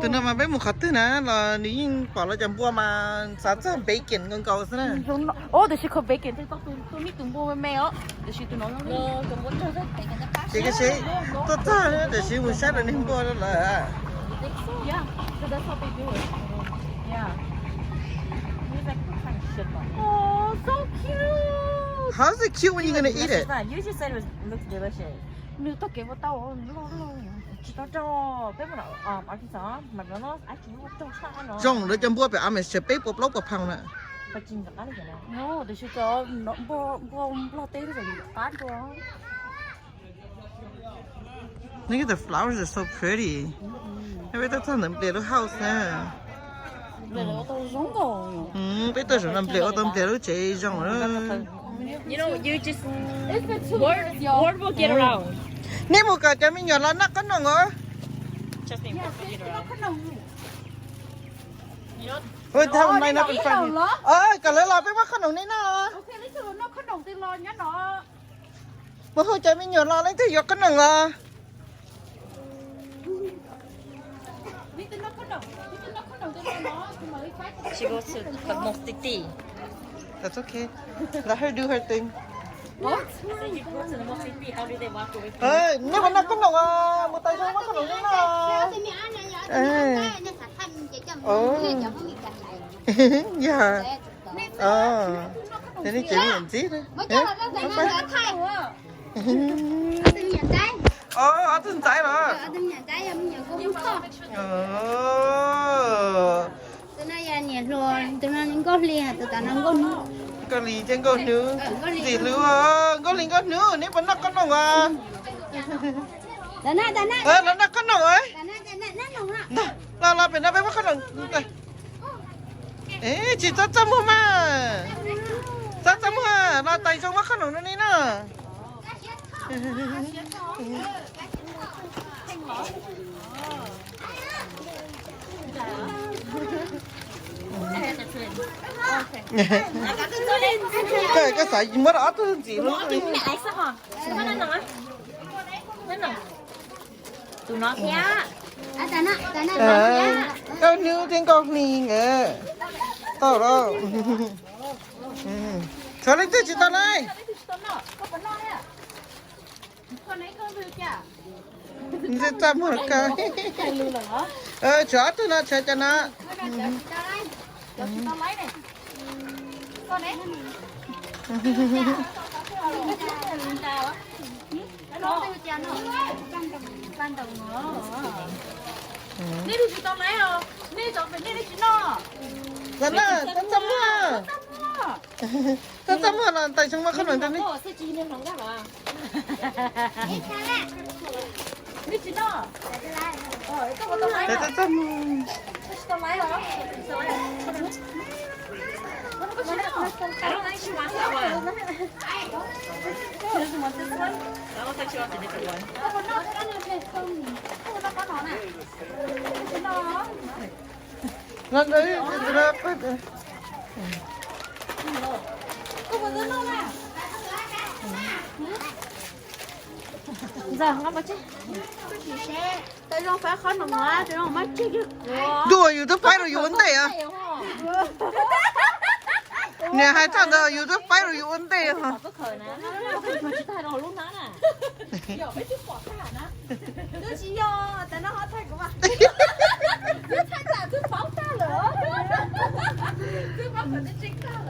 Tus no mas peb mus qhov twg na los nws yeej pom lawv cov npua mas xav txog bacon nkaus nkaus xwb na. Os, tiam sis kho bacon thiaj tau tus, tus me tus npua me me os, tiam sis tus no ces koj seb tuaj txog tiam sis mus saib lawv niag npua lawm. Yeah, so that's how they do it. Yeah. He's like, what kind of shit, though? Oh, so cute. How is it cute when you're gonna eat it? You just said it was, looks delicious. Nws tau kev ua tau loj loj. Tsis tau rau peb mus Arkansas mas no, no, actually ua rau sab no. Zoo lawv cov npua pem Amish peb puas plaub puas phaus na. Pab tsis nco qab li no. No, tiam sis cov npua, npua Nplog teb twb tseem nco qab dua. Look at the flowers, are so pretty. Peb tuaj txog ntawm Nplias lub house na. Peb tuaj zaum no Nplias ua tau Nplias lub tsev zoo na. You know, you just, word, word will get around. Nej mus kom cov me nyuam los noj qhob noom os. Trust me, word will get around. Ua tau nai no pes fais. Kom lawv los peb muab qhob noom nej noj. Mus hu cov me nyuam los leej twg yuav qhob noom los. She goes to the most city. That's okay. Let her do her thing. What? I said you go to the most city. How do they walk away from you? Nej puas noj qhob noom os? Mus tais zoo muab qhob noom nej noj. Yog. Nej tsev niam ntxib. Ob tug ntxhais los? Tus no yog niam hluas, tus no Nkauj Hli, tus tom no Nkauj Hnub. Nkauj Hli thiab Nkauj Hnub. Ntxim hlub, Nkauj Hli Nkauj Hnub, neb puas noj qhob noom os? Los noj qhob noom. Los los pem no peb muab qhob noom. Tsis txaj txaj muag mas. Txaj txaj muag los tais zoo muab qhob noom rau nej noj. Koj xav muab rau ob tug ntxim hlub. Tus no thiab. Nkauj Hnub thiab Nkauj Hli nkawd tau los. Tshuav leej twg tsis tau laiv? Txaj muag ka. Tshuav ob tug no, tshuav cov no. Nej tsis tau laiv os, nej txom pem nej tsis noj. Txaj muag, txaj muag los tais zoo muab qhob noom rau nej. Txaj muag. Ntxawm, nqa pov tseg. Tes zoo faib qhob noom, tes zoo maj tseg kiag kuv. Dua yus twb faib rau yus ua ntej os. Niam hais txog ntawd yus twb faib rau yus ua ntej os.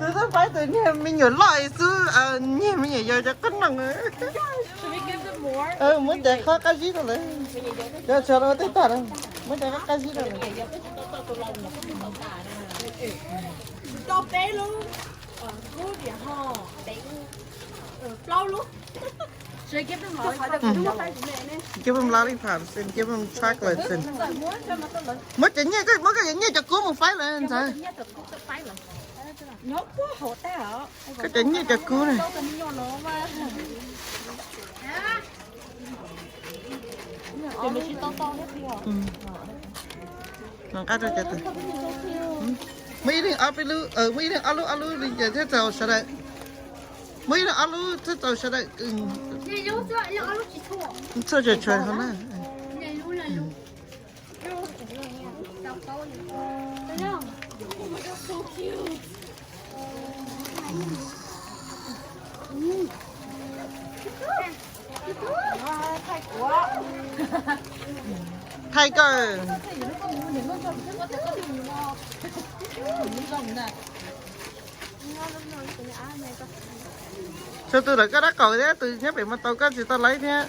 Tus twb faib tus niag me nyuam loj xwb, niag me nyuam yaus cov qhob noom. Muab cov qhob qab zib rau lawm. Cov tshuav los ua tej tag lawm, muab cov qhob qab zib rau lawm. Give them lollipops and give them chocolates and muab cov nyiaj, muab koj cov nyiaj cov kub mus faib lawm ntxawm. Koj cov nyiaj cov kub na. Nqa rau cov, muaj ib leeg ob peb lub, muaj ib leeg ob lub ob lub li cas thiaj txaus sawv daws. Muaj ib leeg ob lub thiaj txaus sawv daws. Txhua tsav tshuav hauv na. Tus Thaij koj. Tsuas tus ntawm koj dab qaum thiab tus nyob pem mas tau koj tsis tau laib thiab.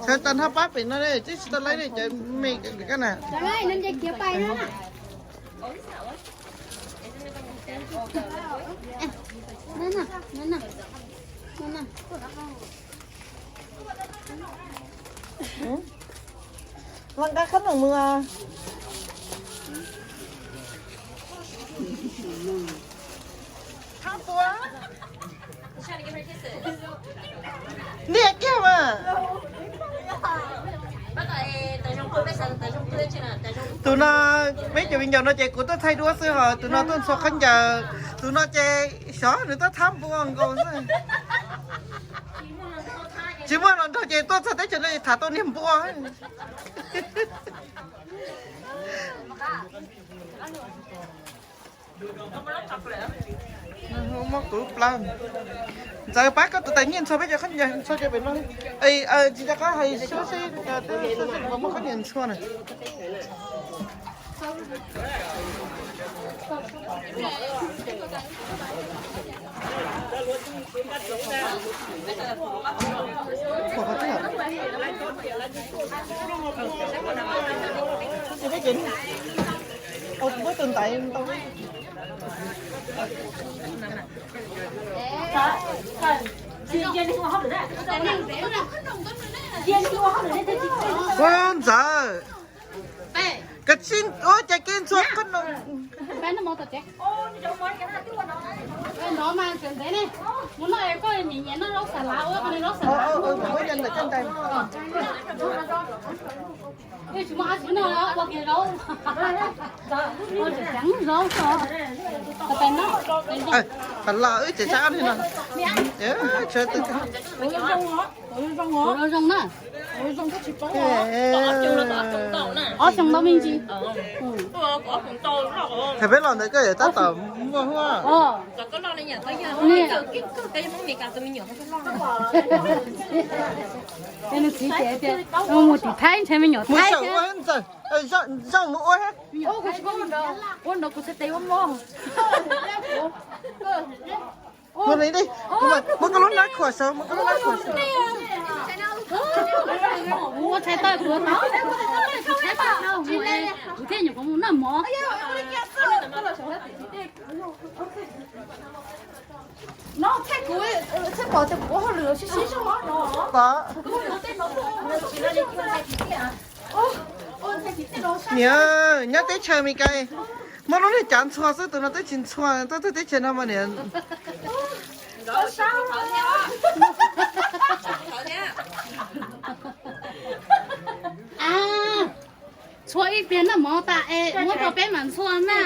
Sawv tag nrho pab pem no, twb tsis tau laib li cov me koj na. Los nqa khab noom mus. Ntiag kiag mas. Tus no peb cov viv ncaus no ces kuv tuaj thaij duab xwb, ho tus no tuaj ntxhua khaub ncaws. Tus no ces xyov nws tuaj thab npua nkaus xwb. Tsis muaj hluas nraug ces tuaj txog teb chaws no tham tau niag npua. Muab kuv plaub. Ntxawm, pab koj tus tais nyiaj ntxhua peb cov khaub ncaws, ntxhua cov pem no. Tsis rov qab hais suab seb, muab khaub ncaws ntxhua na. Ua Ntxawm, koj tsis ua cas kev ntxhua qhov no. Pam los wb tseem sab li no. Zoo na. Ob xyoo tau me ntsis. Thaum peb los ntawd koj yuav tab tom muaj huab. Mus tim Thaib ntshe me nyuam Thaib. Zaum mus ua. Mus li, muab koj lub hnab khuam saud, muab koj lub hnab khuam saud. Kuv ua tshais tau kuv tau, kuv thiaj nyuam qhuav mus noj mov. No txheb kuv, txheb pom tias kuv ua hauj lwm sib sib zog no. Niam, nyob teb chaws Amelikas muab lub niag cav ntxhua xwb, tus no twb tsis ntxhua, tuaj txog teb chaws no mas niam. Txhua ib pliag noj mov tas es muab rau peb mam ntxhua na.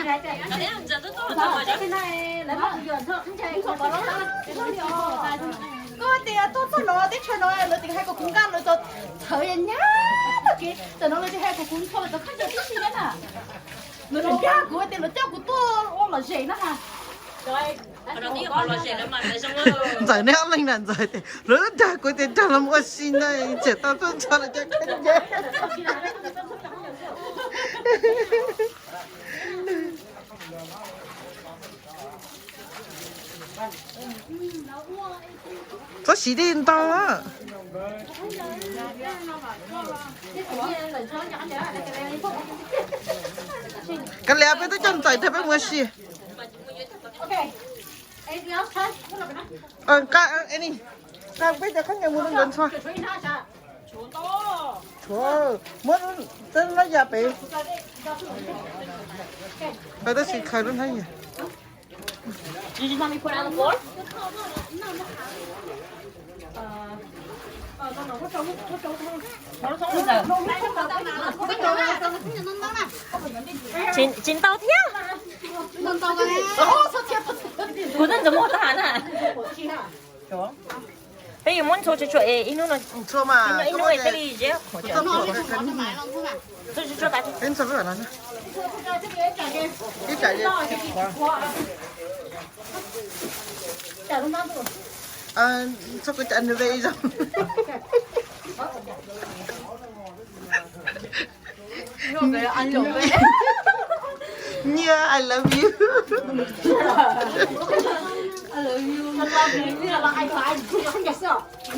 Koj tias tuaj txog no teb chaws no lawv tseem hais kom kuv nqa lawv cov thawv nyab nyab tag kev, tam no lawv tseem hais kom kuv ntxhua lawv cov khaub ncaws tib si na. Lawv tseem dag kuv tias lawv coj kuv tuaj ua lom zem na. Ntxawm, neb ob leeg na, Ntxawm tias lawv dag kuv tias dag los ua si na, tseem tau tuaj ntxhua lawv cov khaub ncaws. Txhob siv dej ntau. Kav liam, peb twb coj Ntxawm dag peb mus ua si. Nqa, nqa peb cov khaub ncaws mus rau nkawd ntxhua. Tshuav, muab tej lab ya pem. Tab sis khaws lub hnab ya. Tsis ntau thiab. Kuv twb ntxuav muag tag na. Peb yuav muab ntxhua tsuag tsuag es ib hnub no, ib hnub es thiaj li ze. Ntxhua lub no, ib tsam, ntxhua kuv cov nws ve ib zaug. Nyiaj, I love you.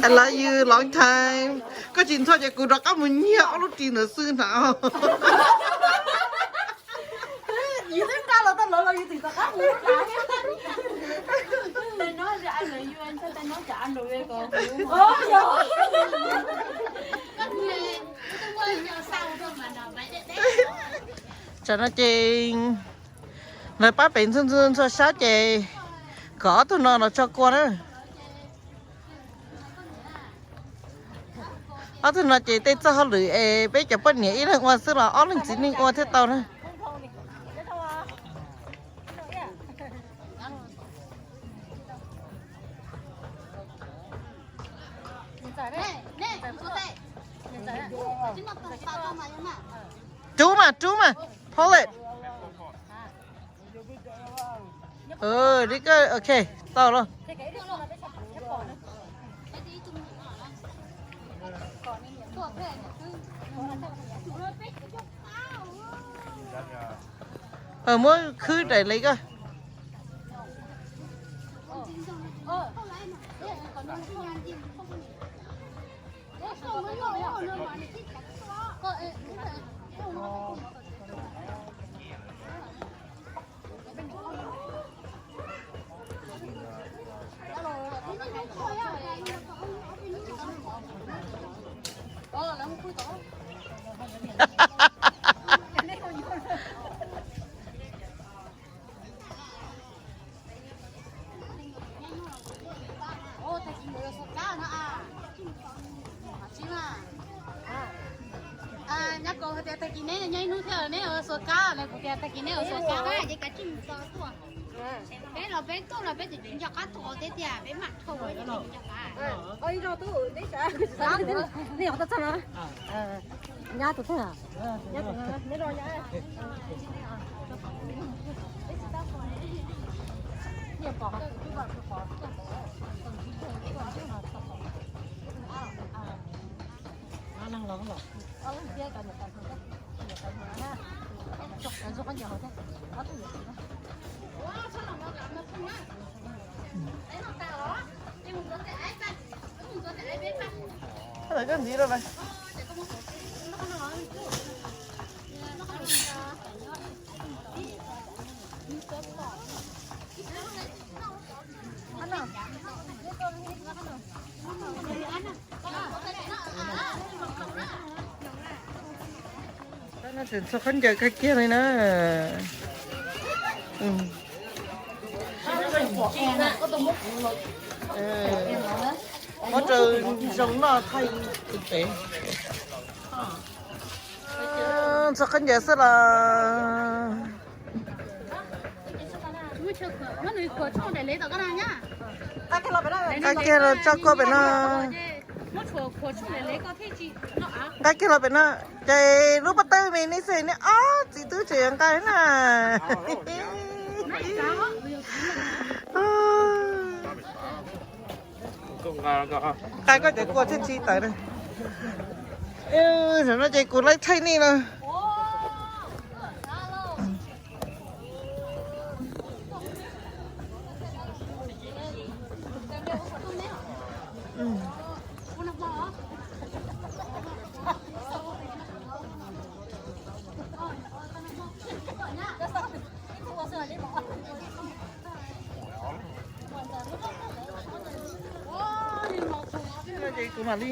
I love you long time. Koj tsis ntxhua ces kuv rov qab mus nyiag ob lub ris ntawd xwb na. Tsam no ces lawv pab pem ntxhua ntxhua sab ces kom ob tug no los tso kua na. Ob tug no ces tej txoj hauj lwm es peb cov poj niam ib leeg ua xwb los ob leeg txiv neej ua thiaj tau na. Rub mas, rub mas, pull it. Li ko, ok, tau los. Muab khwb daim li ko. Nyob Kaus hais tias tag kis neb nyob ib hnub thiab neb ua xua kab na, kuv tias tag kis neb ua xua kab. Peb los peb tuaj los peb tseem nco qab tuaj thiab tiag, peb mam dhau. Nyab tus thej, nyab tus thej, neb los nyab. Koj ntxiv lawm. Tseem txhua khaub ncaws kag kiag li na. Muab rau zoo noj thaij pem. Txhua khaub ncaws xwb los. Qab kiag los tso kua pem no. Nqa kiag los pem no, ces lub pob tawb me nej xwb, nej ob txiv tub tseem nqa na. Nqa koj cov kua thiaj tsis tawm na. Zaum no ces kuv laib thaij nej no. Ces kuv mam li